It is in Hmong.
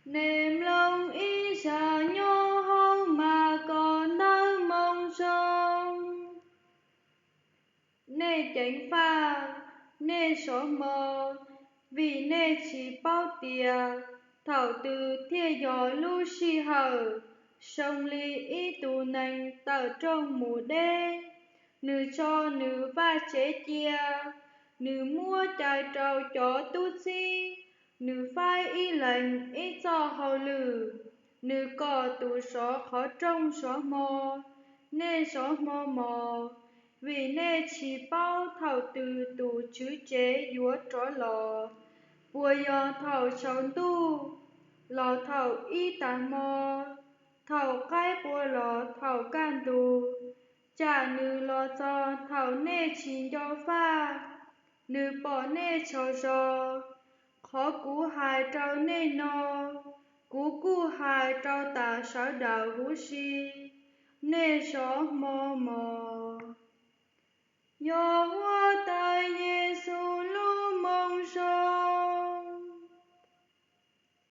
Nej mloog ib zag nyob hauv Mas Kom Ntawv Moo Zoo. Nej ceev faj, nej sov hmo, vim nej tsis paub tias thaum twg thiaj yog lub sij hawm. Zoo li ib tus neeg tawm rooj mus deb, nws tso nws vaj tsev cia, nws muab cais rau cov tub txib, nws faib ib leeg ib txoj hauj lwm, nws kom tus sov qhov rooj sov hmo. Nej sov hmo mos, vim nej tsis paub thaum twg tus tswv tsev yuav rov los, puas yog thaum tsaus ntuj, los thaum ib tag hmo, thaum qaib qua los thaum kaj ntug. Tsam nws los txog thaum nej tsis nco faj, nws pom nej tsaug zog. Qhov kuv hais rau nej no, kuv kuj hais rau tas sawv daws huv si. Nej sov hmo mos. Yog